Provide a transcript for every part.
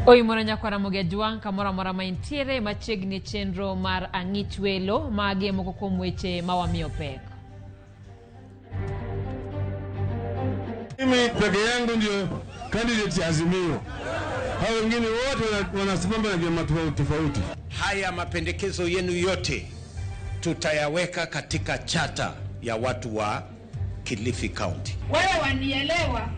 Oimore nyakwara Mogejwang' kamoro amora ma intiere machiegni chenro mar ang'ich welo magi e moko kuom weche ma wamiyo pek. Mimi peke yangu ndio candidate ya Azimio, hao wengine wote wanasimama na vyama tofauti tofauti. Haya mapendekezo yenu yote tutayaweka katika chata ya watu wa Kilifi County. Wewe wanielewa,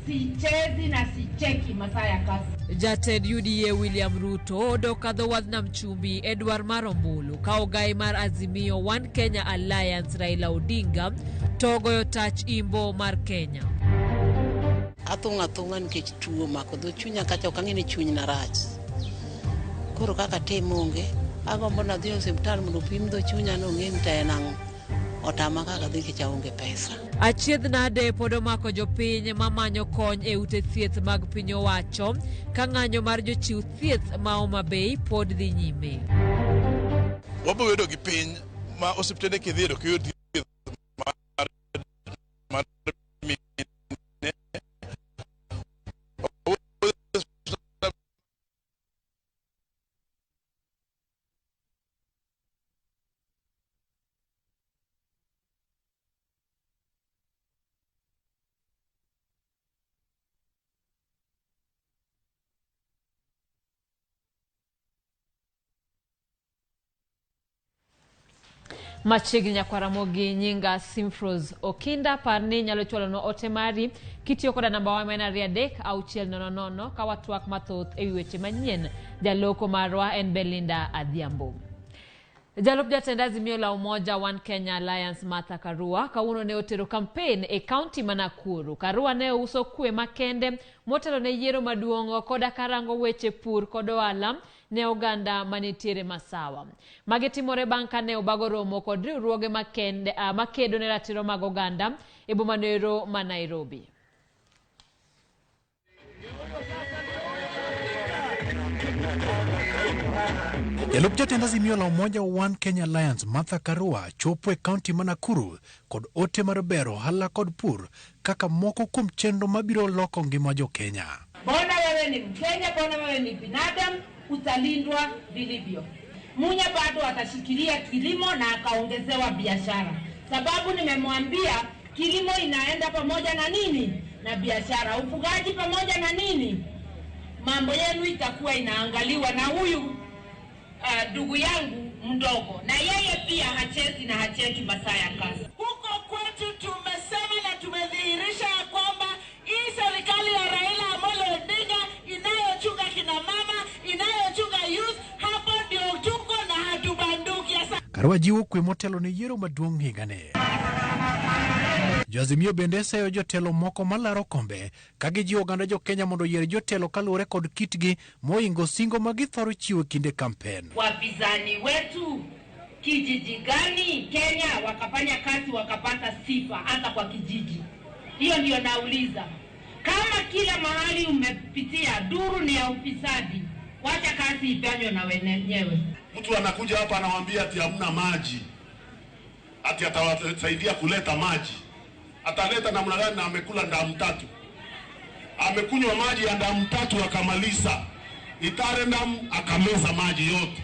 sichezi na sicheki masaa ya kazi. Jatend UDA William Ruto odok kadho wadh nam chumbi Edward mar ombulu ka ogai mar Azimio One Kenya Alliance Raila Odinga to ogoyo tach imbo mar Kenya. Athung' athung'a nikech tuo omako dho chunya kacha ok ang'e ni chunyna rach. Koro kaka atim onge, agombo ni adhi e osiptal mondo opim dho chunya no ong'e ni to en ang'o. Otama kaka dhi nikech aonge pesa. Achiedh nade pod omako jopiny mamanyo kony e ute thieth mag piny owacho ka ng'anyo mar jochiw thieth ma Homa Bay pod dhi nyime. Wabiro bedo gi piny ma osiptende kidhiye to ok iyud thieth mar mine. Machiegni nyakwaramogi nyinga Simfros Okinda par ni inyalo chwalonwa ote mari kitiyo koda namba wa ma en 23600 ka watwak mathoth ewi weche manyien. Jaloko marwa en Belinda Adhiambo. Jalup jatend Azimio la Umoja One Kenya Alliance Martha Karua kawuono ne otero kampen e kaunti ma Nakuru. Karua ne ouso kwe makende motelo ne yiero maduong' koda karango weche pur kod ohala ne oganda manitiere Masawa. Magi timore bang' kane obago romo kod riwruoge makende, makedo ne ratiro mag oganda e boma noero ma Nairobi. Jalup jatend Azimio la Umoja One Kenya Alliance Martha Karua chopo e kaunti ma Nakuru kod ote mar bero ohala kod pur kaka moko kuom chenro mabiro loko ngima jo Kenya. Bona wewe ni Mkenya, bona wewe ni binadamu, utalindwa vilivyo. Munya bado atashikilia kilimo na akaongezewa biashara, sababu nimemwambia kilimo inaenda pamoja na nini na biashara, ufugaji pamoja na nini. Mambo yenu itakuwa inaangaliwa na huyu ndugu yangu mdogo, na yeye pia hachezi na hacheki masaa ya kazi. Huko kwetu tumesema na tumedhihirisha ya kwamba hii serikali ya Raila Amolo Odinga inayochunga kina mama, inayochunga youth, hapo ndio tuko na hatubanduki. Karua jiwo kwe motelo ne yiero maduong' higani. Jo-Azimio bende seyo jotelo moko malaro kombe ka gijiwo oganda jo Kenya mondo oyier jotelo kaluwore kod kitgi moingo singo ma githoro chiwo e kinde kampen. Wapinzani wetu kijiji gani Kenya wakafanya kazi wakapata sifa hata kwa kijiji? Hiyo ndio nauliza. Kama kila mahali umepitia duru ni ya ufisadi, wacha kazi ifanywe na wenyewe. Mtu anakuja hapa anawaambia ati hamna maji, ati atawasaidia kuleta maji. Ataleta namna gani na amekula ndamu tatu? Amekunywa maji ya ndamu tatu akamaliza. Itare ndamu akameza maji yote.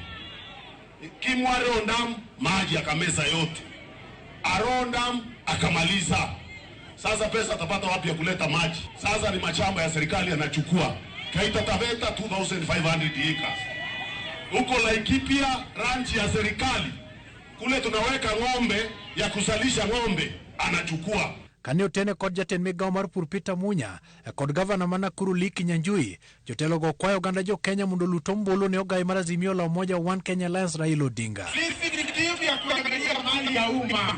Kimwaro ndamu maji akameza yote. Aro ndamu akamaliza. Sasa pesa atapata wapi ya kuleta maji? Sasa ni mashamba ya serikali yanachukua. Kaita Taveta 2500 acres. Huko Laikipia ranch ya serikali. Kule tunaweka ng'ombe ya kuzalisha ng'ombe anachukua. Kane otene kod jatend migawo mar pur Peter Munya kod gavana ma Nakuru Lee Kinyanjui, jotelo go kwayo oganda jo Kenya mondo olut ombulu ne ogai mar Azimio la Umoja One Kenya Alliance Raila Odinga. Sisi ni timu ya kuangalia mali ya umma,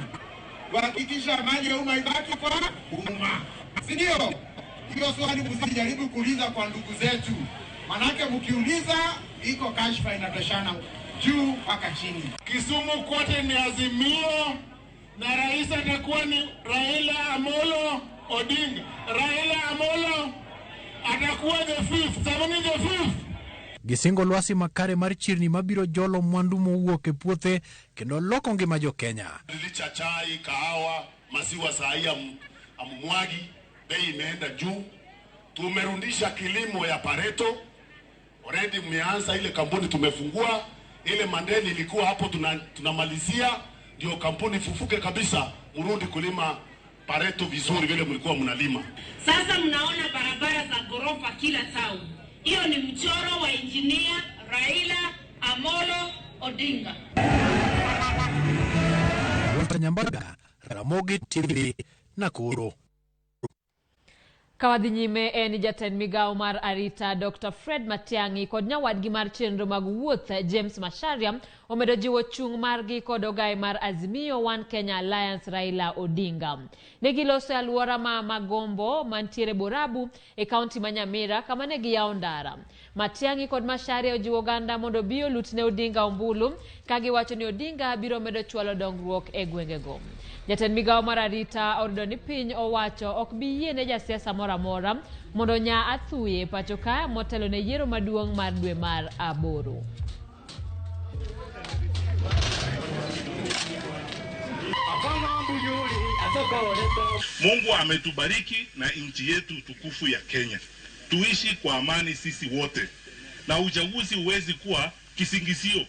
kuhakikisha mali ya umma ibaki kwa umma, si ndio? Hiyo swali msijaribu kuuliza kwa ndugu zetu, manake mkiuliza iko kashfa inatoshana juu mpaka chini. Kisumu kote ni Azimio na rais atakuwa ni Raila Amolo Odinga. Raila Amolo atakuwa the fifth. Samani the fifth. Gisingo lwasi makare mar chirni mabiro jolo mwandu mowuok e puothe kendo loko ngima jo Kenya. Licha chai, kahawa, maziwa saa hii amumwagi, bei imeenda juu. Tumerudisha kilimo ya Pareto. Already mmeanza ile kampuni tumefungua, ile mandeni ilikuwa hapo tunamalizia, ndio kampuni fufuke kabisa, mrudi kulima Pareto vizuri vile mlikuwa mnalima. Sasa mnaona barabara za ghorofa kila town. Hiyo ni mchoro wa Engineer Raila Amolo Odinga. Walter Nyambaga, Ramogi TV, Nakuru. Kawadhi nyime en jatend migawo mar arita Dr. Fred Matiang'i kod nyawadgi mar chenro mag wuoth James Macharia omedo jiwo chung' margi kod ogaye mar Azimio One Kenya Alliance Raila Odinga. Ne giloso e alwora ma Magombo mantiere Borabu e kaunti ma Nyamira kama ne giyawo ndara. Matiang'i kod Macharia ojiwo oganda mondo obi olut ne Odinga ombulu ka giwacho ni Odinga biro medo chwalo dongruok e gwengego. Jatend migawo mar arita orido ni piny owacho ok bi yie ne jasiasa moro amora mondo nya athuye pacho ka motelo ne yiero maduong' mar dwe mar 8. Mungu ametubariki na nchi yetu tukufu ya Kenya. Tuishi kwa amani sisi wote. Na uchaguzi huwezi kuwa kisingizio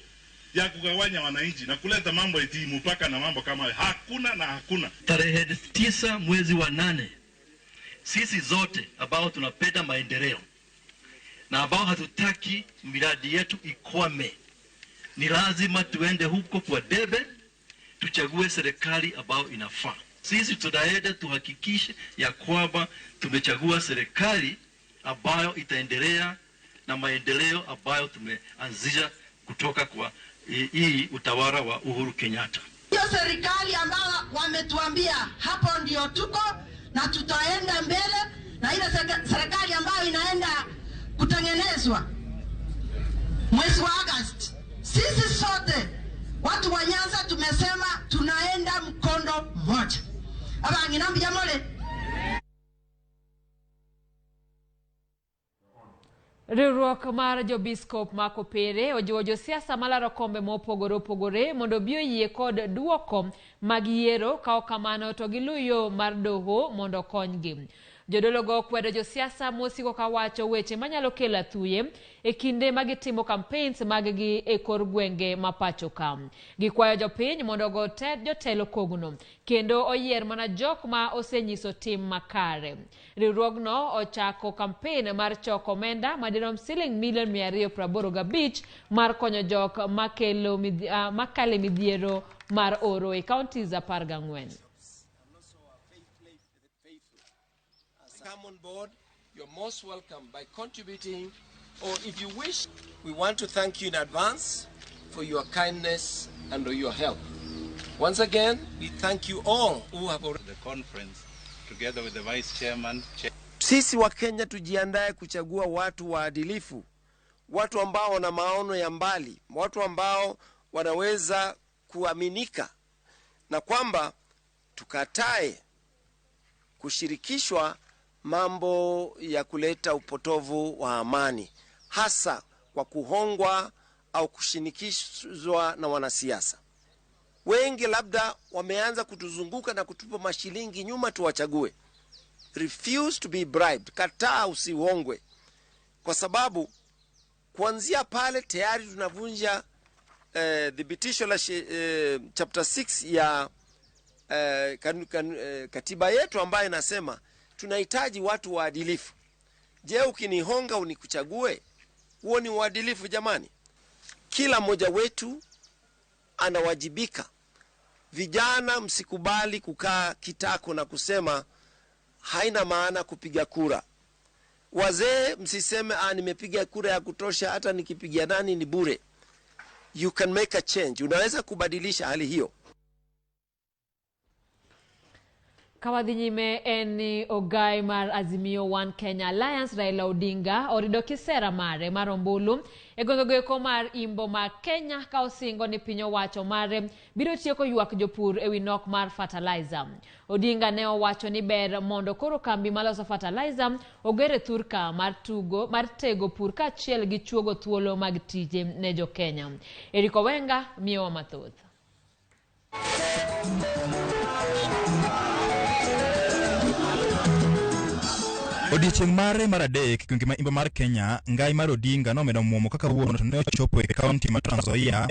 ya kugawanya wananchi na kuleta mambo eti mpaka na mambo kama hakuna na hakuna. Tarehe 9 mwezi wa 8, sisi zote ambao tunapenda maendeleo na ambao hatutaki miradi yetu ikwame, ni lazima tuende huko kwa debe tuchague serikali ambayo inafaa. Sisi tunaenda tuhakikishe ya kwamba tumechagua serikali ambayo itaendelea na maendeleo ambayo tumeanzisha kutoka kwa hii utawala wa Uhuru Kenyatta. Hiyo serikali ambayo wametuambia hapo ndio tuko na tutaenda mbele, na ile serikali ambayo inaenda kutengenezwa mwezi wa Agosti, sisi sote watu wa Nyanza tumesema tunaenda mkondo mmoja. Abanginambi jamole. Riwruok mar jobiskop ma Kopere ojiwo josiasa malaro kombe mopogore opogore mondo obi oyie kod duoko mag yiero, ka ok kamano to giluw yo mar doho mondo okonygi. Jodologo kwedo josiasa mosiko kawacho weche manyalo kelo athuye e kinde ma gitimo campaigns mag-gi e kor gwenge ma pacho ka. Gikwayo jopiny mondo ogo jotelo kogno kendo oyier mana jok ma osenyiso tim makare. Riwruogno ochako campaign mar choko omenda madirom siling milion 285 mar konyo jok makale midhiero mar oro e counties 14. Come on board, you're most welcome by contributing, or if you wish, we want to thank you in advance for your kindness and your help. Once again, we thank you all who have already the conference together with the vice chairman. Sisi wa Kenya tujiandae kuchagua watu waadilifu, watu ambao wana maono ya mbali, watu ambao wanaweza kuaminika, na kwamba tukatae kushirikishwa mambo ya kuleta upotovu wa amani, hasa kwa kuhongwa au kushinikizwa na wanasiasa. Wengi labda wameanza kutuzunguka na kutupa mashilingi nyuma tuwachague. Refuse to be bribed. Kataa usihongwe. Kwa sababu kuanzia pale tayari tunavunja thibitisho la chapter 6 ya katiba yetu ambayo inasema tunahitaji watu waadilifu. Je, ukinihonga unikuchague? Huo ni uadilifu jamani? Kila mmoja wetu anawajibika. Vijana, msikubali kukaa kitako na kusema haina maana kupiga kura. Wazee, msiseme nimepiga kura ya kutosha, hata nikipiga nani ni bure. You can make a change. Unaweza kubadilisha hali hiyo. Kawadhi nyime en ni ogai mar Azimio One Kenya Alliance Raila Odinga orido kisera mare mar ombulu e gwenge eko mar Imbo ma Kenya ka osingo ni piny owacho mare biro tieko ywak jopur ewi nok mar fertilizer. Odinga ne owacho ni ber mondo koro kambi maloso fertilizer oger e thurka mar tego pur kaachiel gi chuogo thuolo mag tije ne jo Kenya. Eriko Wenga miyowa mathoth. Odiechieng' mare mar adek e gwenge ma imbo mar Kenya, Ngai mar Odinga nomedo muomo kaka wuon to ne ochopo e kaunti ma Trans Nzoia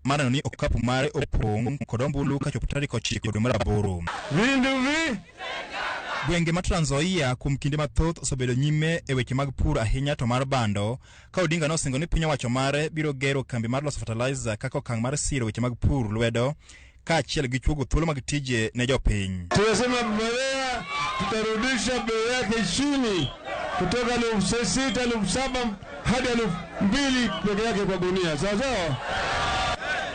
mar neno ni okapu mare opong' kod ombulu kachopo tarik 9 dwe mar 8. Gwenge ma Trans Nzoia kuom kinde mathoth osebedo nyime e weche mag pur ahinya to mar bando, ka Odinga nosingo ni piny owacho mare biro gero kambi mar loso fertilizer kaka okang' mar siro weche mag pur lwedo kaachiel gi chuogo thuolo mag tije ne jopiny. Tunasema mbolea tutarudisha bei yake chini kutoka 6,000, 7,000 hadi 2,000 peke yake kwa gunia. Sawa sawa?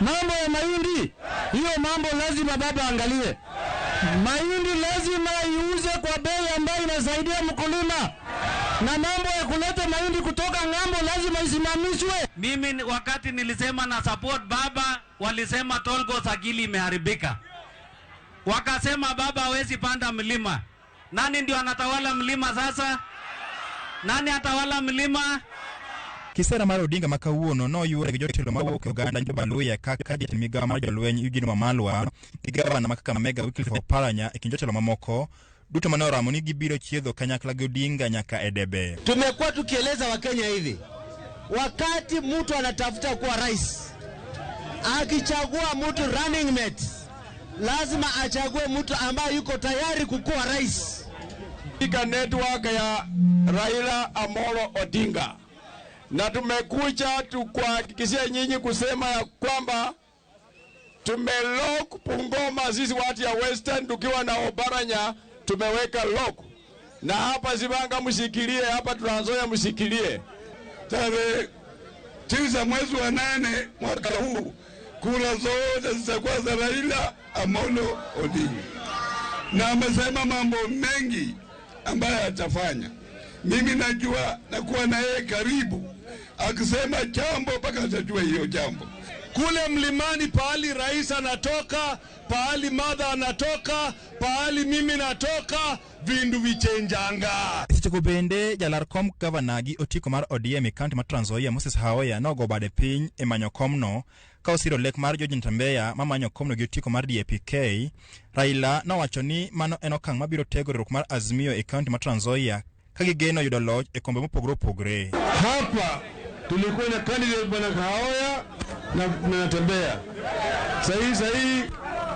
Mambo ya mahindi, hiyo mambo lazima baba angalie. Mahindi lazima iuze kwa bei ambayo inasaidia mkulima, na mambo ya kuleta mahindi kutoka ng'ambo lazima isimamishwe. Mimi wakati nilisema na support baba, walisema Tolgos akili imeharibika, wakasema baba hawezi panda mlima. Nani ndio anatawala mlima sasa? Nani atawala mlima? Kisera mar Odinga ma kawuono noyuore gi jotelo mawuok e oganda Jobaluya kaka jatend migao mar jolweny Eugene Wamalwa gi gavana ma Kakamega Wycliffe Oparanya e kind jotelo mamoko duto mane oramo ni gibiro chiedho kanyakla gi Odinga nyaka e debe. Tumekuwa tukieleza Wakenya hivi, wakati mtu anatafuta kuwa rais, akichagua mtu running mate, lazima achague mtu ambaye yuko tayari kukuwa rais. Katika network ya Raila Amolo Odinga, na tumekuja tukuhakikishia nyinyi kusema ya kwamba tumelock Bungoma, sisi watu ya Western tukiwa na Oparanya tumeweka lock, na hapa Sibanga mshikilie, hapa Trans Nzoia mshikilie. Tarehe 9 mwezi wa 8 mwaka huu kura zote zitakuwa za Raila Amolo Odinga, na amesema mambo mengi ambayo atafanya. Mimi najua nakuwa na yeye karibu, akisema jambo mpaka atajua hiyo jambo. Kule mlimani pahali rais anatoka, pahali mother anatoka, pahali mimi natoka, vindu vichenjanga. Sechego bende jalar kom gavana gi otiko mar ODM e kaunti ma Trans Nzoia Moses Haoya nogo bade piny e manyo komno ka osiro lek mar George Natembeya mamanyo komno gi otiko mar DAPK. Raila nowacho ni mano en okang' mabiro tego riwruok mar Azimio e kaunti ma Trans Nzoia ka gigeno yudo loch e kombe mopogore opogore. Hapa tulikuwa na candidate bwana Haoya na Natembeya. Sahii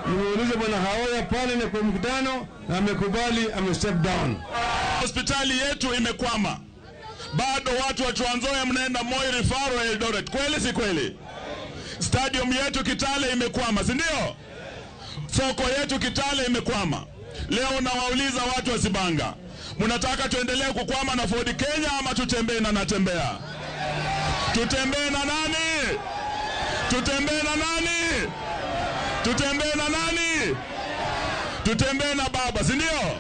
nimeuliza bwana Haoya pale na kwa mkutano na amekubali, ame step down. Hospitali yetu imekwama. Bado watu wa Trans Nzoia mnaenda Moi Referral Eldoret. Kweli si kweli? Stadium yetu Kitale imekwama, si ndio? Soko yetu Kitale imekwama. Leo nawauliza watu wa Sibanga, mnataka tuendelee kukwama na Ford Kenya ama tutembee na Natembeya? Tutembee na nani? Tutembee na nani? Tutembee na nani? Tutembee na baba, si ndio?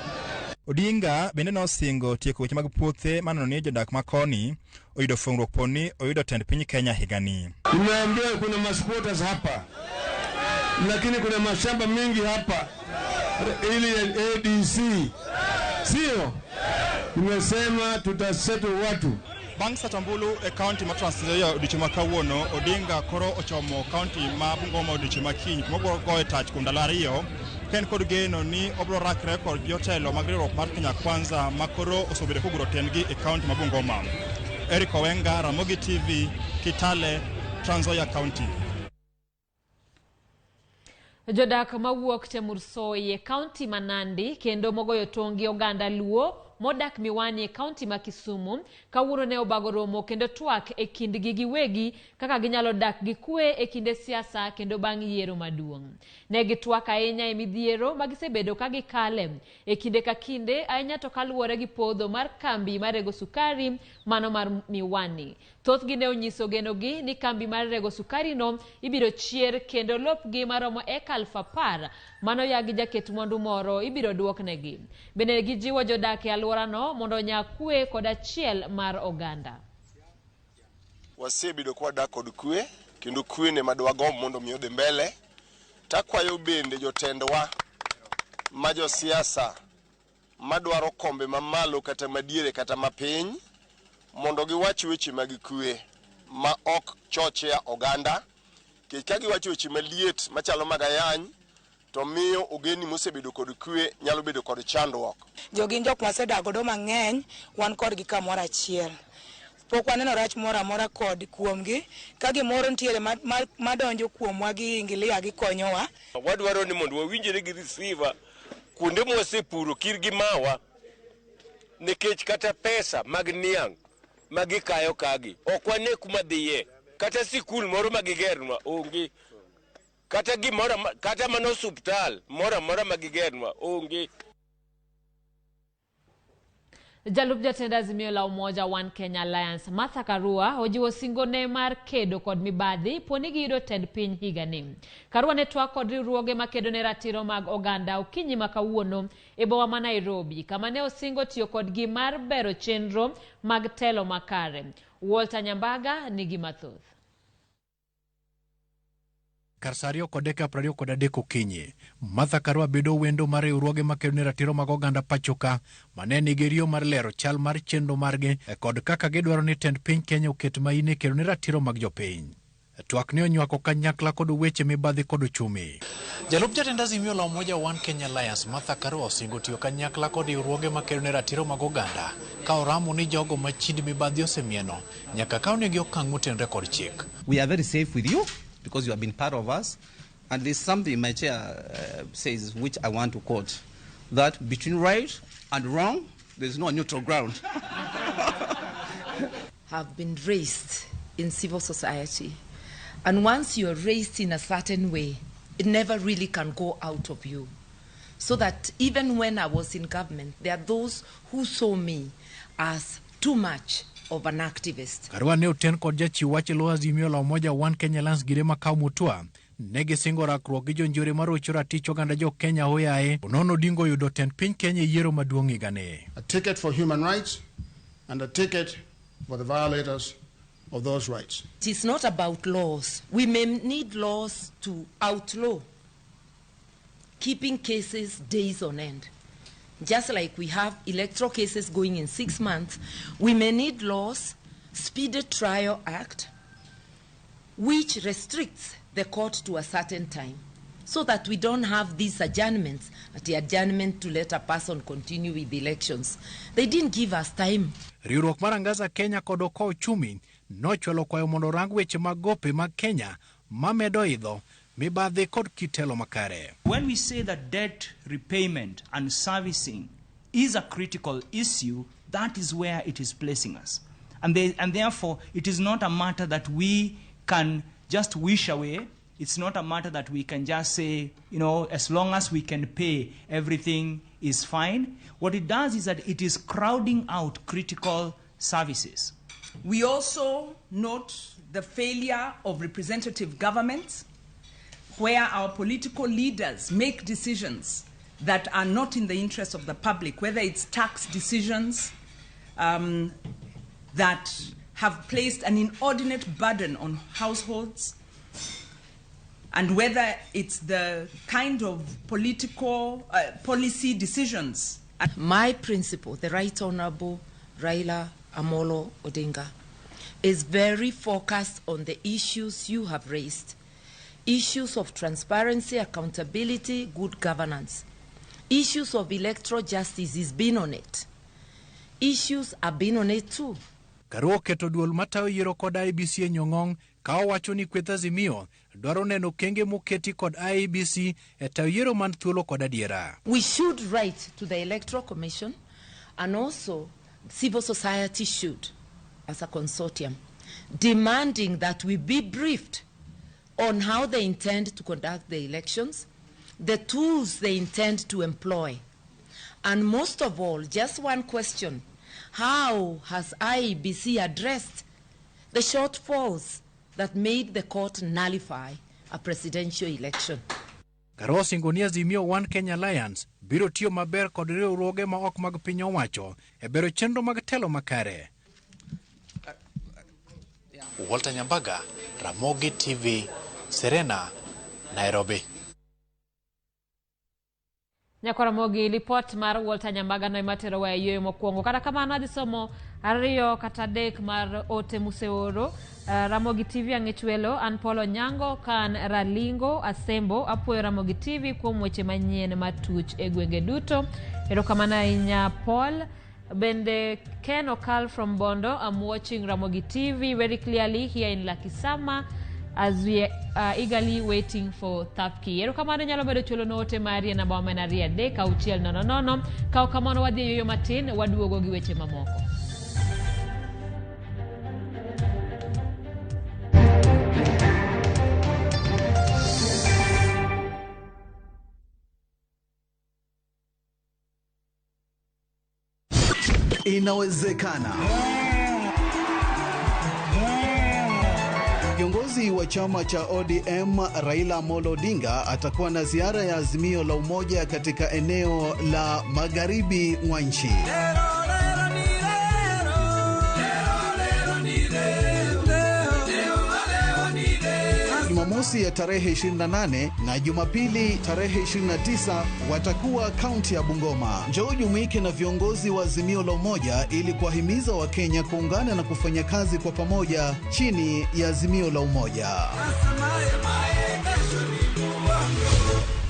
Odinga bende nosingo tieko weche mag puothe maneno ni jodak ma koni oyudo fungruok poni oyudo tend piny Kenya higani. Nimeambiwa kuna masquatters hapa, lakini kuna mashamba mingi hapa ili ADC, sio? Nimesema tutasettle watu. Bang' Satambulu e kaunti ma Trans Nzoia odiochieng' ma kawuono, Odinga koro ochomo kaunti ma Bungoma odiochieng' ma kiny kuma obiro goye tach kuom ndalo 2 ka en kod geno ni obiro rakre kod jotelo mag riwruok mar Kenya Kwanza ma koro osebedo koguro tendgi e kaunti ma Bungoma. Eric Owenga, Ramogi TV, Kitale, Trans Nzoia County. Jodak mawuok Chemursoi e kaunti ma Nandi kendo mogoyo tong' gi oganda Luo modak Miwani e kaunti ma Kisumu kawuono ne obago romo kendo twak e kindgi giwegi kaka ginyalo dak gi kwe e kinde siasa kendo bang' yiero maduong'. Ne gitwak ahinya e midhiero ma gisebedo ka gikale e kinde ka kinde ahinya to kaluwore gi podho mar kambi mar rego sukari mano mar Miwani. Thothgi ne onyiso genogi ni kambi mar rego sukari no ibiro chier kendo lopgi maromo eka 10,000 mano ya gi jaket mwandu moro ibiro duoknegi. Bende gijiwo jodak e alworano mondo onya kwe kod achiel mar oganda. Wasebedo ka wadak kod kwe kendo kwe ne madwagomb mondo mi odhi mbele. Takwayo bende jotendwa ma josiasa madwaro kombe mamalo kata madiere kata mapiny mondo giwach weche mag kwe ma ok chochea oganda. Nikech ka giwacho weche maliet machalo mag ayany To miyo ogendni mosebedo kod kwe nyalo bedo kod chandruok. Jogi gin jok mwasedak godo mang'eny, wan kodgi kamoro achiel. Pok waneno rach moro amora kod kuomgi. Ka gimoro nitiere madonjo kuomwa giingilia gikonyowa. Wadwaro ni mondo wawinjre gi receiver kuonde mwasepuro kir gi mawa, nikech kata pesa mag niang' ma gikayo kagi ok wane kuma dhiye, kata sikul moro ma gigernwa onge, kata gimoro kata mana osuptal moro amora ma gigernwa onge. Jalup jatend Azimio la Umoja One Kenya Alliance Martha Karua ojiwo singone mar kedo kod mibadhi poni giyudo tend piny higani. Karua ne twak kod riwruoge makedo ne ratiro mag oganda okinyi ma kawuono e boma ma Nairobi, kama ne osingo tiyo kodgi mar bero chenro mag telo makare. Walter Nyambaga nigi mathoth. Kar sa 2:23 okinyi, Martha Karua bedo wendo mar riwruoge makedo ne ratiro mag oganda pachoka mane nigi riyo mar lero chal mar chenro margi kod kaka gidwaro ni tend piny Kenya oket maine kedo ne ratiro mag jopiny. Twak ne onywako kanyakla kod weche mibadhi kod uchumi. Jalup jatend Azimio la Umoja One Kenya Alliance Martha Karua osingo tiyo kanyakla kod riwruoge makedo ne ratiro mag oganda ka oramo ni jogo ma chind mibadhi osemieno nyaka kawnegi okang' motenore kod chik. We are very safe with you because you have been part of us. And there's something my chair says, which I want to quote, that between right and wrong, there's no neutral ground. Have been raised in civil society. And once you're raised in a certain way, it never really can go out of you. So that even when I was in government, there are those who saw me as too much of an activist. Karua ne oten kod jachiw wach e lo Azimio la Umoja One Kenya Alliance Gire Makau Mutua ne gisingo rakruok gi jonjore marocho ratich oganda jo Kenya oyaye onono Odinga oyudo tend piny Kenya e yiero maduong' higani. A ticket for human rights and a ticket for the violators of those rights. It is not about laws. We may need laws to outlaw keeping cases days on end. Just like we have electoral cases going in 6 months, we may need laws, Speedy Trial Act, which restricts the court to a certain time, so that we don't have these adjournments, at the adjournment to let a person continue with the elections. They didn't give us time. Riwruok mar Angaza Kenya kod Okoa Uchumi nochwalo kwayo mondo orang weche mag gope mag Kenya mamedo idho mibadhi kod kitelo makare. When we say that debt repayment and servicing is a critical issue, that is where it is placing us. And therefore, it is not a matter that we can just wish away. It's not a matter that we can just say, you know, as long as we can pay, everything is fine. What it does is that it is crowding out critical services. We also note the failure of representative governments, where our political leaders make decisions that are not in the interest of the public, whether it's tax decisions that have placed an inordinate burden on households, and whether it's the kind of political policy decisions. My principle, the Right Honorable Raila Amolo Odinga, is very focused on the issues you have raised. Issues of transparency, accountability, good governance. Issues of electoral justice is been on it. Issues have been on it too. Karua oketo duol matayo yiero kod IEBC e nyong'ong' ka owacho ni kweth Azimio dwaro neno kenge moketi kod IEBC e tayo yiero man thuolo kod adiera. We should write to the Electoral Commission, and also civil society should, as a consortium, demanding that we be briefed on how they intend to conduct the elections, the tools they intend to employ. And most of all, just one question: how has IEBC addressed the shortfalls that made the court nullify a presidential election? Karua osingo ni Azimio One Kenya Alliance biro tiyo maber kod riwruoge ma ok mag piny owacho e bero chenro mag telo makare. Walter Nyambaga, Ramogi TV, Serena, Nairobi. Nyakwar Ramogi, lipot mar Walter Nyambaga no ema terowa e yueyo mokwongo. Kata kamano adhi somo 2 kata 3 mar ote museoro. Ramogi TV ang'echwelo an Paul Onyango kan Ralingo Asembo apuoyo Ramogi TV kuom weche manyien matuch e gwenge duto. Erokamano ahinya Paul. Bende Ken Okal from Bondo, I'm watching Ramogi TV very clearly here in Lakisama as we are eagerly waiting for Thapki. Erokamano nyalo medo chulo note mari e namba wa 2 3 6 0 0. Kaw kamano wadhi e yueyo matin, waduogo gi weche mamoko. Inawezekana. Kiongozi wa chama cha ODM Raila Amolo Odinga atakuwa na ziara ya Azimio la Umoja katika eneo la magharibi mwa nchi. Jumamosi ya tarehe 28 na Jumapili tarehe 29 watakuwa kaunti ya Bungoma. Njoo jumuike na viongozi wa Azimio la Umoja ili kuwahimiza Wakenya kuungana na kufanya kazi kwa pamoja chini ya Azimio la Umoja.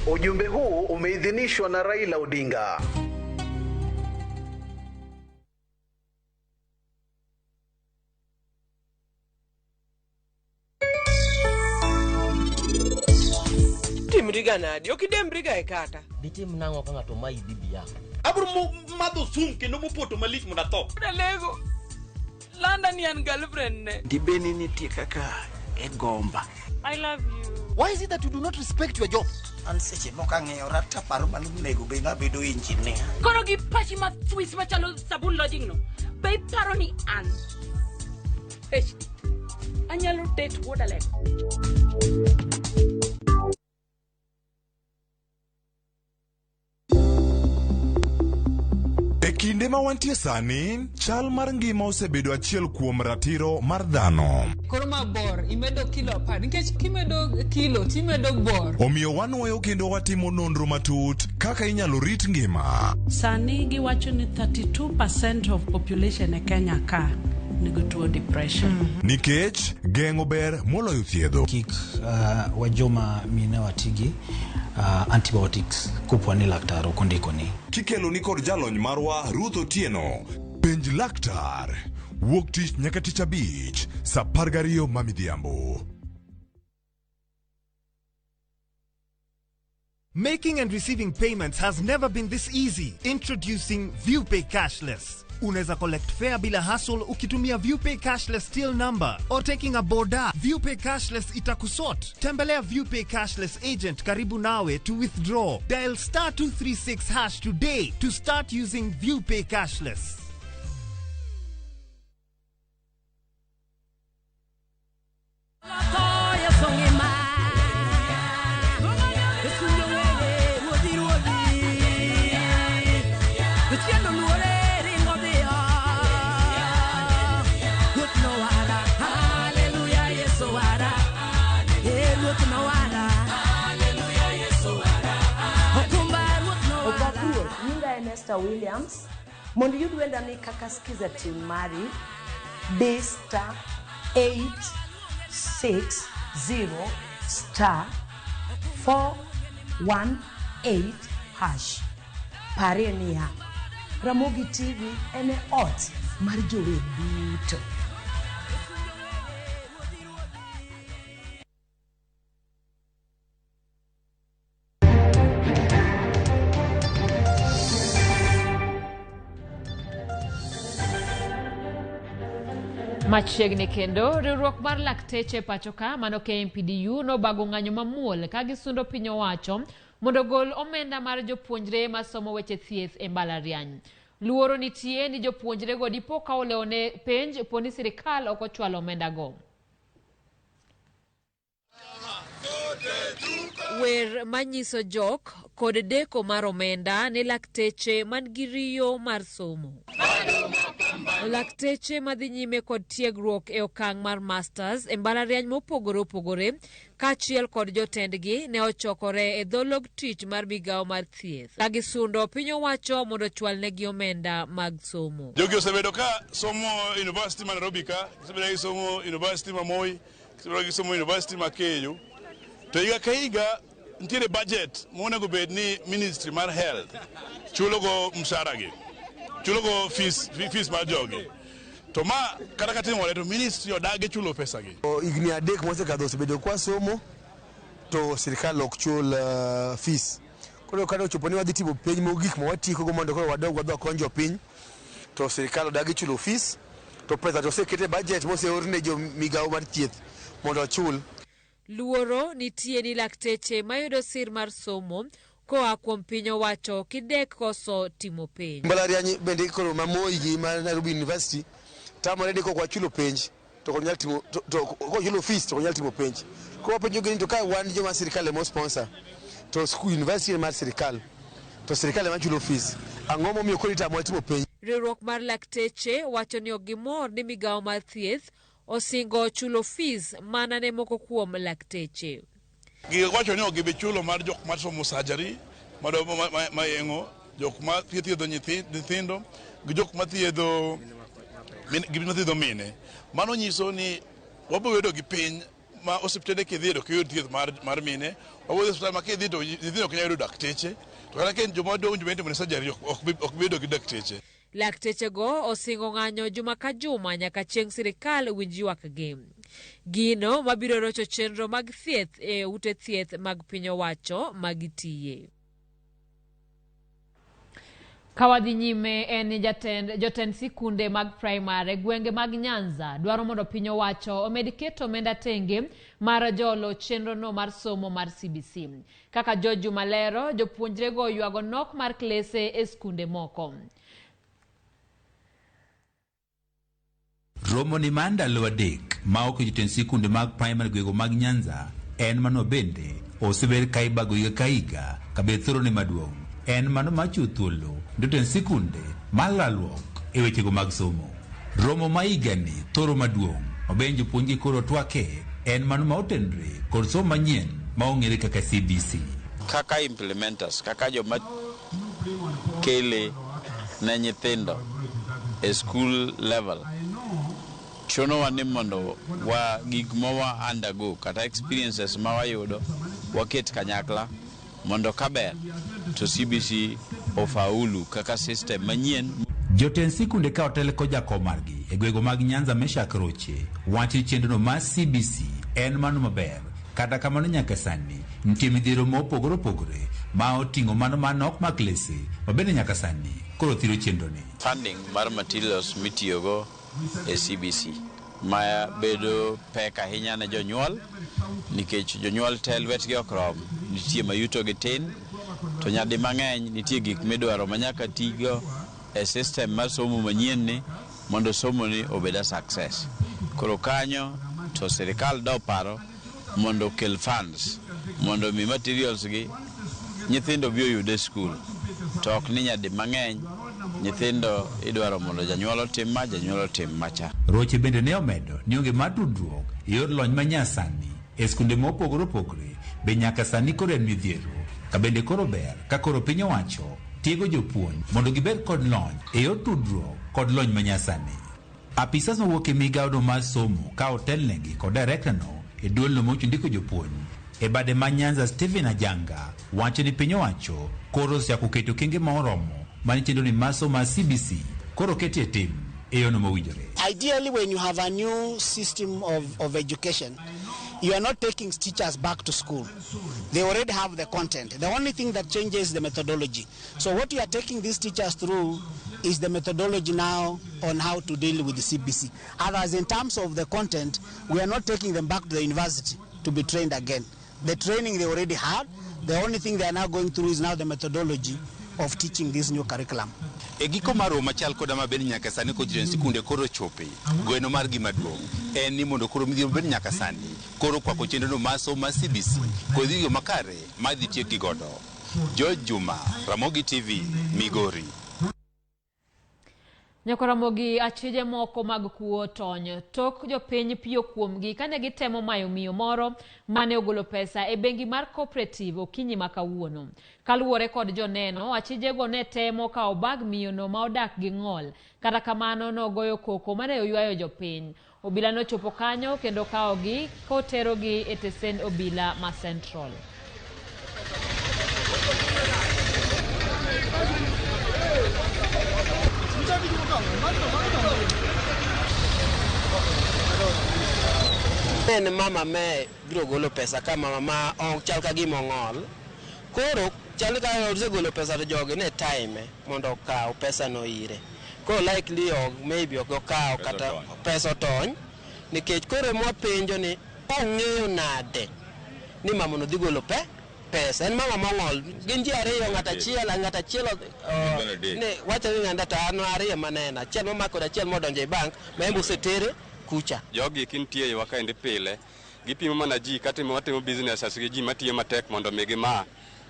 Ujumbe huu umeidhinishwa na Raila Odinga. Timriga nadi, ok idembriga e kata. Ditim nang'o ka ng'ato mayi bibi yako? Abro madho sum kendo mopoto malich mondo atho. Alego, landa ni an girlfriend ne. Dibeni nitie kaka e gomba. I love you. Why is it that you do not respect your job? An seche moko ang'eyora taparo mano onego bed nabedo engineer. Koro gi pachi ma Swiss machalo sabun lodging no. Be iparo ni an. Eish, anyalo date wuod Alego. E kinde ma wantie sani, chal mar ngima osebedo achiel kuom ratiro mar dhano. Koro ma bor, imedo kilo 10, nikech kimedo kilo, timedo bor. Omiyo wanwoyo kendo watimo nonro matut kaka inyalo rit ngima. Sani giwacho ni 32% of population e Kenya ka nigi tuo depression. Nikech geng'o ber moloyo thiedho. Kik wajoma mine watigi antibiotics kopo ni laktar ok ondikoni. Kikelo ni kod jalony marwa Ruth Otieno. Penj laktar. Wuok tich nyaka tich abich, saa 12 ma midhiambo. Making and receiving payments has never been this easy. Introducing ViewPay Cashless. Unaweza collect fare bila hassle ukitumia ViewPay Cashless till number or taking a boda. ViewPay Cashless itakusort. Tembelea ViewPay Cashless agent karibu nawe to withdraw. Dial star 236 hash today to start using ViewPay Cashless. Williams mondo iyud wendani kaka skiza tune mari D star 860 star 418 hash. Parie niya, Ramogi TV en e ot mar jower duto. Machiegni kendo, riwruok mar lakteche pacho ka mano KMPDU nobago ng'anyo mamuol ka gisundo piny owacho mondo ogol omenda mar jopuonjre masomo weche thieth e mbalariany. Luoro nitie ni jopuonjrego dipo ka olewone penj poni sirikal ok ochwalo omendago. Wer manyiso jok kod deko mar omenda ne lakteche man gi riyo mar somo. Lakteche madhi nyime kod tiegruok e okang' mar masters e mbalariany mopogore opogore kaachiel kod jotendgi ne ochokore e dho log tich mar migawo mar thieth ka gisundo piny owacho mondo ochwalnegi omenda mag somo. Jogi osebedo ka somo University ma Nairobi ka, gisebedo ka gisomo University ma Moi, gisebedo ka gisomo University ma KU. To higa ka higa nitiere budget monego bed ni Ministry mar Health chulogo mshahara gi, chulogo fees, fees mar jogi. To ma kata ka timore to ministry odagi chulo pesa gi. Higni 3 mosekadho osebedo kwa somo to sirikal ok chul fees. Koro kata ochopo ni wadhi timo penj mogik ma watiekogo mondo koro wadog wadhi wakony jopiny, to sirikal odagi chulo fees, to pesa to oseket e budget moseor ne jo migawo mar thieth mondo ochul. Luoro nitie ni lakteche mayudo sir mar somo koa kuom piny owacho kidek koso timo penj. Mbalariany bende koro ma Moi gi ma Nairobi University tamore ni kok wachulo penj to ok nyal timo, to kok wachulo fees to ok nyal timo penj. Koro wapenjo gi ni to ka wan joma sirikal ema sponsor to school university mar sirikal to sirikal ema chulo fees, ang'o momiyo koro itamowa timo penj? Riwruok mar lakteche wacho ni ok gimor ni migawo mar thieth osingo chulo fees mana ne moko kuom lakteche. Giwacho ni ok gibi chulo mar jok ma somo surgery, ma yeng'o, jok ma thiedho nyithindo, gi jok ma thiedho mine. Mano nyiso ni wabiro bedo gi piny ma osiptende kidhi to ok iyud thieth mar mine, wabiro dhi osiptal ma kidhi to nyithindo ok nyal yudo dakteche, to kata ka en joma donjo joma itimo ne surgery ok bi bedo gi dakteche. Laktechego osingo ng'anyo juma ka juma nyaka chieng' sirikal winj ywakgi. Gino mabiro rocho chenro mag thieth e ute thieth mag piny owacho ma gitiye. Ka wadhi nyime en ni jotend sikunde mag primary e gwenge mag Nyanza dwaro mondo piny owacho omed keto omenda tenge mar jolo chenrono mar somo mar CBC. Kaka George Juma lero, jopuonjrego oywago nok mar klese e skunde moko. Romo ni mar ndalo 3 ma ok jotend sikunde mag primary gwego mag Nyanza en mano bende osebed ka ibago higa ka higa ka bed thoro ne maduong'. En mano machiwo thuolo ne jotend sikunde mar lalruok e wechego mag somo. Romo ma higani thoro maduong' ma bende jopuonjgi koro twake en mano ma otenre kod somo manyien ma ong'ere kaka CBC. Kaka implementers, kaka joma kele ne nyithindo e school level, chunowa ni mondo wa gik ma wa undergo kata experiences ma wayudo waket kanyakla mondo kaber to CBC ofaulu kaka system manyien. Jotend sikunde ka otel kod jakom margi e gwego mag Nyanza Meshack Roche wacho ni chenrono mar CBC en mano maber, kata kamano nyaka sani nitie midhiero mopogore opogore ma oting'o mano mar nok mar klese ma bende nyaka sani koro thiro chenroni. Funding mar materials mitiyogo e CBC ma bedo pek ahinya ne jonyuol nikech jonyuol te lwetgi ok rom, nitie ma yutogi tin to nyadi mang'eny nitie gik midwaro ma nyaka tigo e system mar somo manyien ni mondo somo ni obed a success. Koro kanyo to sirikal do paro mondo okel funds mondo mi materials gi nyithindo bi oyud e skul, to ok ni nyadi mang'eny nyithindo idwaro mondo janyuol otim ma, janyuol otim macha. Roche bende ne omedo ni onge mar tudruok e yor lony manyasani e skunde mopogore opogore be nyaka sani koro en midhiero, ka bende koro ber ka koro piny owacho tiego jopuonj mondo gibed kod lony e yor tudruok kod lony manyasani. Apisas mowuok e migawono mar somo ka otelnegi kod direkta no e duolno mochung' ndiko jopuonj e bade ma Nyanza Stephen Ajanga wacho ni piny owacho koro osechako keto okenge ma oromo mane chenro ni mar somo mar CBC koro oketie tim e yono mowinjore. Ideally, when you have a new system of education, you are not taking teachers back to school. They already have the content. The only thing that changes is the methodology. So what you are taking these teachers through is the methodology now on how to deal with the CBC. Otherwise, in terms of the content, we are not taking them back to the university to be trained again. The training they already had, the only thing they are now going through is now the methodology of teaching this new curriculum. E giko mar romo machal koda ma bende nyaka sani kod jotend sikunde koro chope, gweno mar gima duong' en ni mondo koro midhiero bende nyaka sani koro kwako chenrono mar somo mar CBC kod gigo makare ma dhi tiekgi godo. George Juma, Ramogi TV, Migori. Nyakoramogi achije moko mag kuo tony tok jopiny piyo kuomgi kane gitemo mayo miyo moro mane ogolo pesa e bengi mar Cooperative okinyi ma kawuono. Kaluwore kod joneno, achijego ne temo kawo bag miyono ma odak gi ng'ol. Kata kamano nogoyo koko mane oywayo jopiny. Obila nochopo kanyo kendo kawogi koterogi e tesend obila ma Central. En mama me biro golo pesa ka mama ma ok chal ka gima ong'ol. Koro chal ka osegolo pesa to jogi ne time mondo okaw pesa no ire. Koro likely ok maybe ok okaw kata pesa otony nikech koro mwapenjo ni ong'eyo nade ni mama no dhi golo pesa. En mama mong'ol. Gin ji ariyo, ng'at achiel ne wacho ni ng'at to an ariyo maneno. Achiel momako kod achiel modonjo e bank ma en be osetere kucha. Jogi kintie iwa kaendi pile, gipimo mana ji katimo watimo businesses gi ji matiyo matek mondo mi gima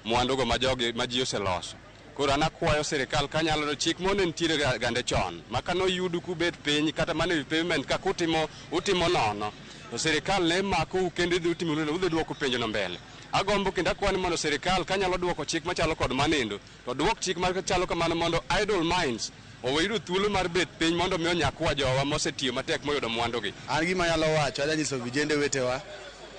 mwandugo ma jogi ma ji oseloso. Koro an akwayo sirikal kanyalo chik mone nitiere gande chon ma kanoyudu kubet piny kata mana e pavement ka kutimo utimo nono to sirikal ne makou kendo idhi utimo udhi duoko penjo no mbele. Agombo kendo akwani mondo sirikal kanyalo duoko chik machalo kod manendo to duok chik machalo kamano mondo idle minds oweyudo thuolo mar bet piny mondo mi onyakwa jowa mosetiyo matek moyudo mwandugi. An gima anyalo wacho, adwa nyiso vijende wetewa,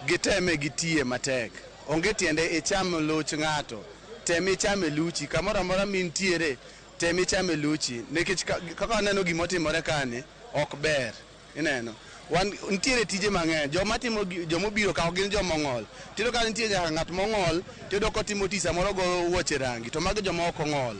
giteme gitiye matek. Onge tiende icham luch ng'ato, tem ichame luchi, kamoro amora mintiere, tem ichame luchi. Nikech kaka aneno gimotimore kani, ok ber. Ineno. Wan nitiere tije mang'eny, joma timo jomobiro ka ok gin joma ong'ol. Tiyudo ka nitie nyaka ng'at mong'ol, tiyudo kotimo tich samoro goyo wuoche rangi, to mago joma ok ong'ol.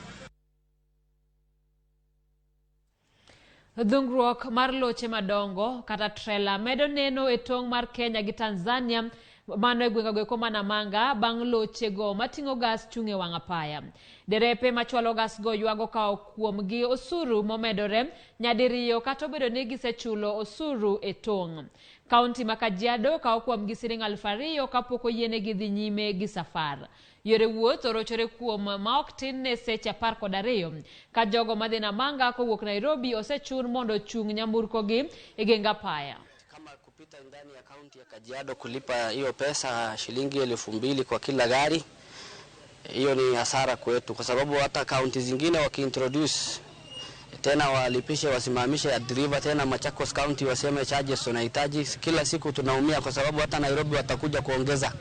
Dhungruok mar loche madongo kata trela medo neno e tong' mar Kenya gi Tanzania mano e gwenge goeko ma Namanga bang' loche go mating'o gas chung' e wang' apaya. Derepe machwalo gas go ywago kawo kuomgi osuru momedore nyadiriyo kata obedo ni gisechulo osuru e tong'. Kaunti ma Kajiado kawo kuomgi siling 2,000 kapok oyienegi dhi nyime gi safar. Yore wuoth orochore kuom ma ok tin ne seche 12 ka jogo madhi Namanga kowuok Nairobi osechun mondo ochung' nyamburkogi e geng apaya. Kama kupita ndani ya kaunti ya Kajiado kulipa hiyo pesa shilingi 2,000 kwa kila gari, hiyo ni hasara kwetu, kwa sababu hata kaunti zingine wakiintroduce tena walipishe wasimamishe driver tena Machakos County waseme charges tunahitaji, kila siku tunaumia kwa sababu hata Nairobi watakuja kuongeza.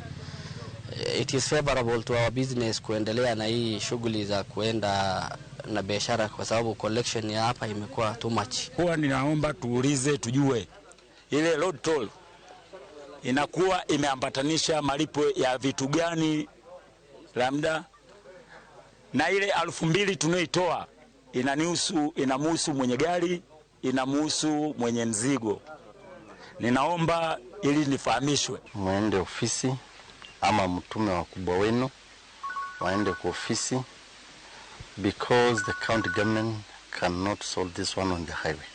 It is favorable to our business kuendelea na hii shughuli za kuenda na biashara kwa sababu collection ya hapa imekuwa too much. Huwa ninaomba tuulize tujue ile road toll inakuwa imeambatanisha malipo ya vitu gani labda, na ile 2,000 tunayoitoa inanihusu, inamhusu mwenye gari, inamhusu mwenye mzigo. Ninaomba ili nifahamishwe. Muende ofisi ama mtume wakubwa wenu waende kwa ofisi, because the county government cannot solve this one on the highway.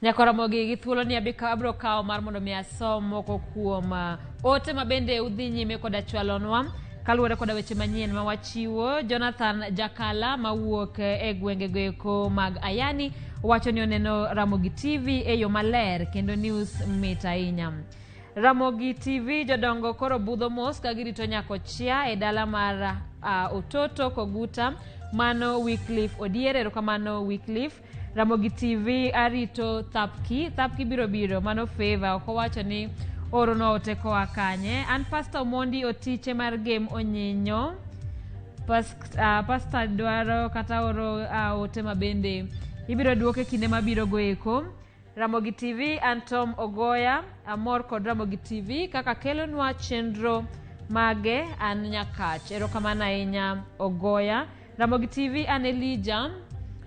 Nyakoramogi gi thuolo ni abiro kawo mar mondo mi asom moko kuom ote ma bende udhi nyime koda chwalonwa kaluwore koda weche manyien ma wachiwo. Jonathan Jakala mawuok e gwenge goeko mag Ayani wacho ni oneno Ramogi TV e yo maler kendo news mit ahinya. Ramogi TV jodongo koro budho mos ka girito nyakochia e dala mar Ototo Koguta. Mano Wycliffe Odiere, erokamano Wycliffe. Ramogi TV arito Thapki biro biro, mano favor, ok owacho ni oro ote koa kanye. An Pastor Omondi Otiche mar Game Onyinyo. Pastor dwaro kata oro ote mabende ibiro duoke kinde mabiro goeko. Ramogi TV an Tom Ogoya, amor kod Ramogi TV kaka kelonwa chenro mage an Nyakach. Erokamano ahinya Ogoya. Ramogi TV an Elijah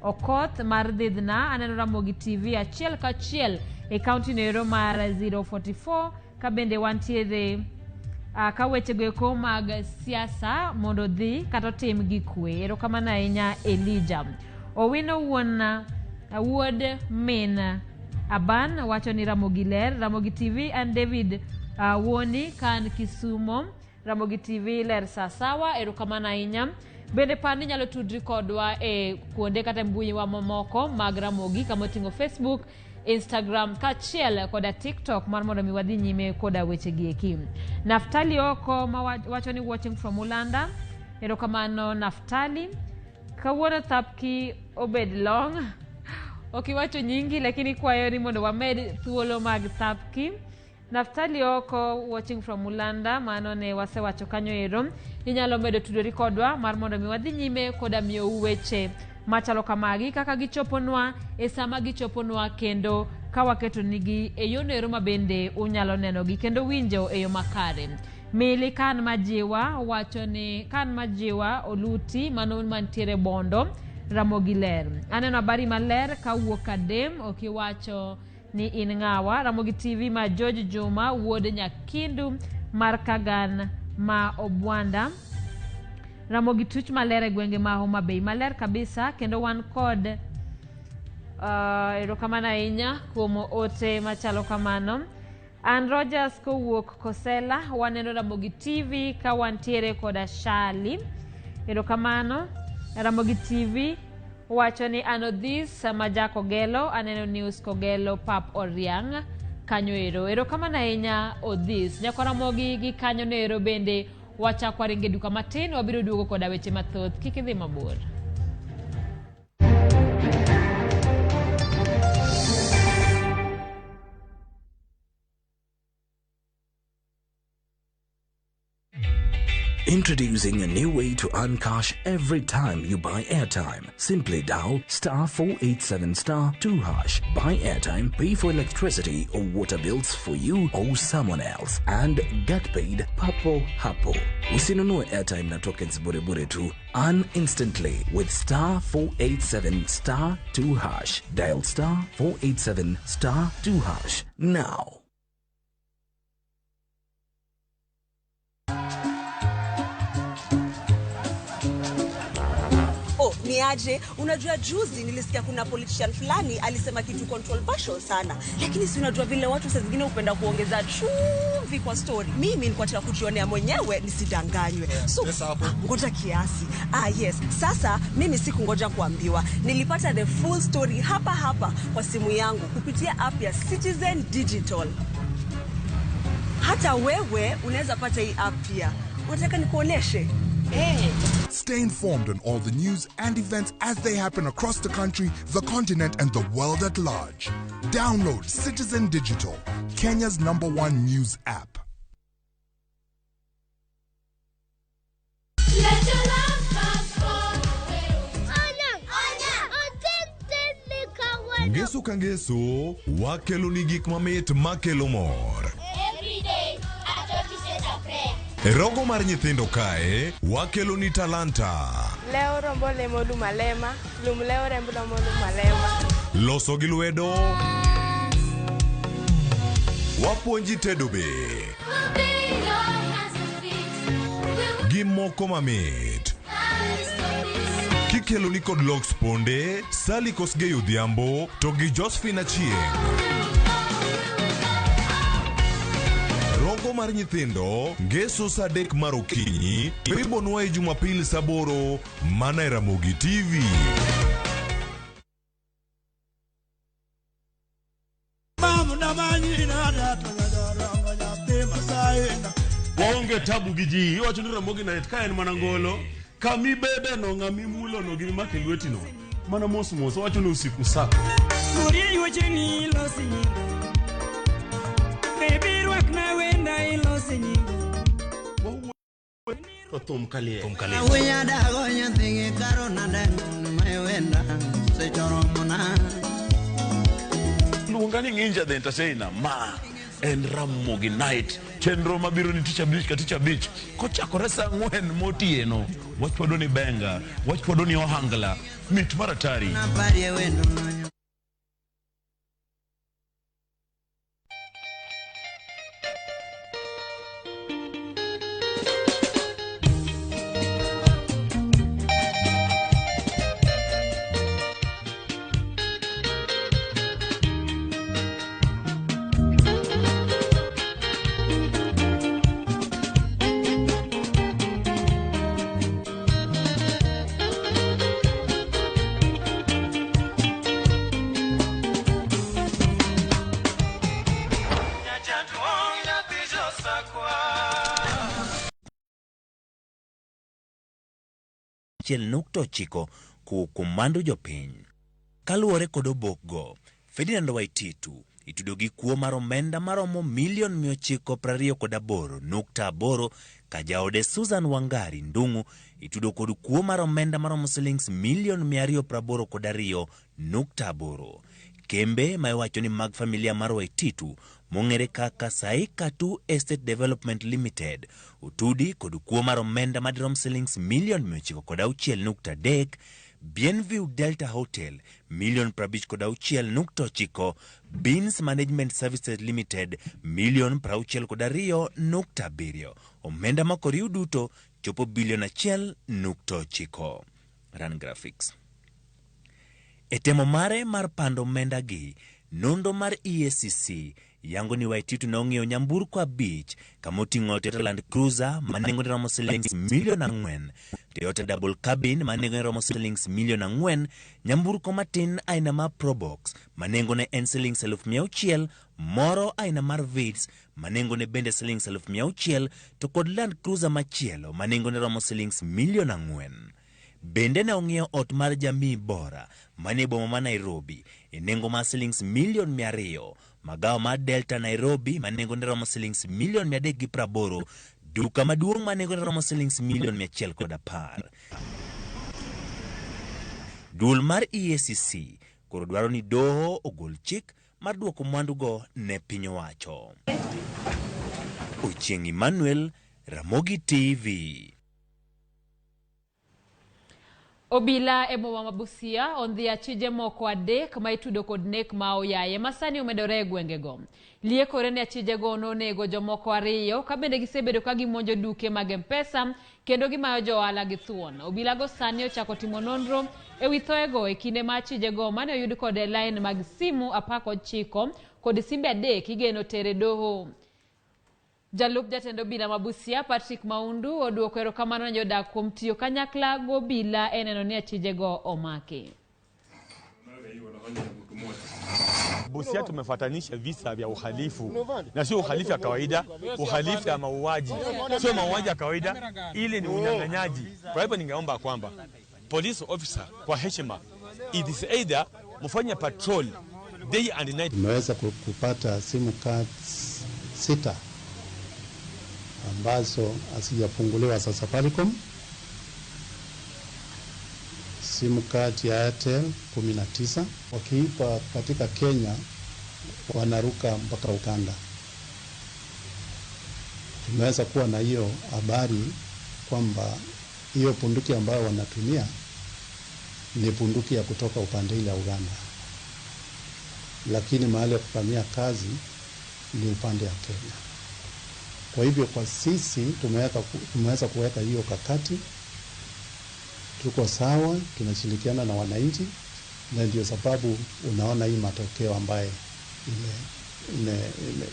Okoth mar Dhidhna, aneno Ramogi TV achiel kachiel e kaunti noero mar 044 ka bende wantiere ka weche goeko mag siasa mondo dhi kata otim gi kwe. Erokamano ahinya Elijah. Owino wuon wuod min Aban wacho ni Ramogi ler. Ramogi TV an David Wuoni kan Kisumo. Ramogi TV ler sasawa, erokamano ahinya. Bende par ni inyalo tudri kodwa e kuonde kata mbui wa mamoko mag Ramogi kama oting'o Facebook, Instagram kaachiel koda TikTok mar mondo mi wadhi nyime koda weche gi eki. Naftali Oko ma wacho ni watching from Ulanda. Erokamano Naftali. Kawuono thapki obed long. Ok iwacho nyingi lakini kwayo ni mondo wamed thuolo mag thapki. Naftali Oko watching from Ulanda, mano ne wasewacho kanyo ero. Inyalo medo tudori kodwa mar mondo mi wadhi nyime koda miyou weche machalo kamagi kaka gichoponwa e sama gichoponwa kendo ka waketo nigi e yono ero ma bende unyalo nenogi kendo winjo e yo makare. Mili kan majiwa wacho ni kan majiwa oluti mano mantiere Bondo Ramogi ler. Aneno habari maler kawuok Kadem ok iwacho ni in ng'awa. Ramogi TV ma George Juma wuod Nyakindu mar Kagan ma Obwanda. Ramogi tuch maler e gwenge ma Homa Bay maler kabisa kendo wan kod erokamano ahinya kuom ote machalo kamano. Ann Rogers kowuok Kosela waneno Ramogi TV ka wantiere koda Shali. Erokamano. Ramogi TV wacho ni an Odhis ma Jakogelo aneno news Kogelo pap Oriang' kanyo ero. Erokamano ahinya Odhis. Nyakwa Ramogi gi kanyo no ero bende wachako waringo e duka matin wabiro duogo koda weche mathoth. Kik idhi mabor. Introducing a new way to earn cash every time you buy airtime. Simply dial star 487 star 2 hash. Buy airtime, pay for electricity or water bills for you or someone else, and get paid papo hapo. Usinunue airtime na tokens bure bure tu. Earn instantly with star 487 star 2 hash. Dial star 487 star 2 hash now. Oh, ni aje? Unajua juzi nilisikia kuna politician fulani alisema kitu controversial sana. Lakini si unajua vile watu saa zingine hupenda kuongeza chumvi kwa story. Mimi nilikuwa nataka kujionea mwenyewe nisidanganywe. So ngoja kiasi. Ah yes, sasa mimi sikungoja kuambiwa. Nilipata the full story hapa hapa kwa simu yangu kupitia app ya Citizen Digital. Hata wewe unaweza pata hii app pia. Unataka nikuoneshe? Hey. Stay informed on all the news and events as they happen across the country, the continent, and the world at large. Download Citizen Digital, Kenya's #1 news app. Ngeso ka ngeso, wakelo ni gik mamit makelo mor. Rogo mar nyithindo kae, wakelo ni talanta. Leo rombo lemo lumalema, lum leo rembo lomo lumalema. Loso gi lwedo, wapuonji tedo be. Gi moko mamit. Kikelo ni kod Lox Ponde, Sally Kosgei Odhiambo, to gi Josephine Achieng'. Rogo mar nyithindo ngeso saa 3 mar okinyi ribonwa e Jumapil saa 8 mana e Ramogi TV. Waonge tabu gi ji iwacho ni Ramogi Night ka en mana ngolo kamibede no ng'amimulo no gimimako e lweti no mana mos mos wacho ni usiku sako. To thum kaliel. Luonga ni Nginja the Entertainer ma en Ramogi Night chenro mabiro ni tich abich ka tich abich kochakore saa 4 motieno wachwado ni benga wachwado ni ohangla mit mar atari. 1.9 kowuok kuom mwandu jopiny. Kaluwore kod obokgo, Ferdinand Waititu itudo gi kuo mar omenda maromo milion 928.8 ka jaode Susan Wangari Ndung'u itudo kod kuo mar omenda maromo silings milion 282.8. Kembe ma iwacho ni mag familia mar Waititu mong'ere kaka Saika 2 Estate Development Limited otudi kod kuo mar omenda madirom silings milion 906.3, Bienview Delta Hotel milion 56.9, Beans Management Services Limited milion 62.7. Omenda ma koriw duto chopo bilion 1.9. Run graphics. E temo mare mar pando omenda gi, nonro mar EACC yango ni Waititu ne ong'iewo nyamburko 5 kama oting'o Toyota Land Cruiser ma nengone romo silings milion 4, Toyota Double Cabin ma nengone romo silings milion 4, nyamburko matin aina mar Probox ma nengone en silings 600,000, moro aina mar Vitz ma nengone bende silings 600,000, to kod Land Cruiser machielo ma nengone romo silings milion 4. Bende ne ong'iewo ot mar Jamii Bora manie boma ma Nairobi e nengo mar silings milion 200, magawa mar Delta Nairobi ma nengone romo silings milion 380, duka maduong' ma nengone romo silings milion 110. Duol mar EACC koro dwaro ni doho ogol chik mar duoko mwandugo ne piny owacho. Ochieng' Emmanuel, Ramogi TV. Obila e boma ma Busia ondhi achije moko 3 ma itudo kod nek ma oyaye ma sani omedore e gwengego. Liekore ni achijego nonego jomoko 2 ka bende gisebedo ka gimonjo duke mag M-Pesa kendo gimayo johala gi thuon. Obilago sani ochako timo nonro e wi thoego e kinde ma achijego mane oyud kod line mag simu 19 kod simbe 3 igeno tere doho. Jalup jatend obila ma Busia Patrick Maundu oduoko erokamano ne jodak kuom tiyo kanyakla gi obila e neno ni achijego omaki. Busia tumefuatanisha visa vya uhalifu, na sio uhalifu ya kawaida, uhalifu ya mauaji, sio mauaji ya kawaida, ile ni unyang'anyaji. Kwa hivyo ningeomba kwamba police officer kwa heshima, it is either mfanye patrol day and night. Tumeweza kupata simu cards 6 ambazo hazijafunguliwa za Safaricom, simu card ya Airtel 19. Wakiipa katika Kenya wanaruka mpaka Uganda. Tumeweza kuwa na hiyo habari kwamba hiyo bunduki ambayo wanatumia ni bunduki ya kutoka upande ile ya Uganda, lakini mahali ya kufanyia kazi ni upande ya Kenya. Kwa hivyo kwa sisi tumeweza kuweka hiyo kakati, tuko sawa, tunashirikiana na wananchi, na ndio sababu unaona hii matokeo ambaye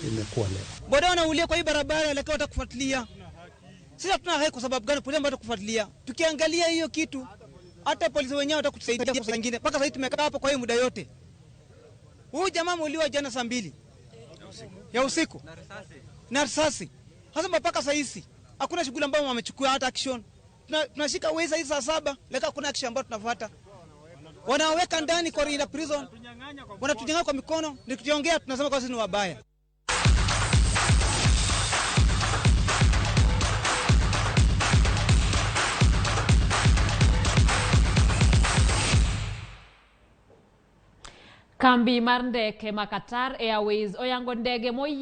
imekuwa leo. Boda wanaulia kwa hii barabara lakini watakufuatilia. Sisi hatuna haki kwa sababu gani polisi watakufuatilia? Tukiangalia hiyo kitu hata polisi wenyewe watakutusaidia kwa nyingine. Mpaka sasa tumekaa hapo kwa hii muda yote. Huyu jamaa ameuliwa jana saa 2 ya usiku. Na risasi. Hasa mpaka sasa hizi hakuna shughuli ambayo wamechukua hata action. Tunashika weza hizi saa 7 lakini hakuna action ambayo tunafuata. Wanaweka ndani kwa ina prison. Wanatunyang'anya kwa mikono, nikiongea tunasema kwa sisi ni wabaya. Kambi mar ndeke ma Qatar Airways oyango ndege moyie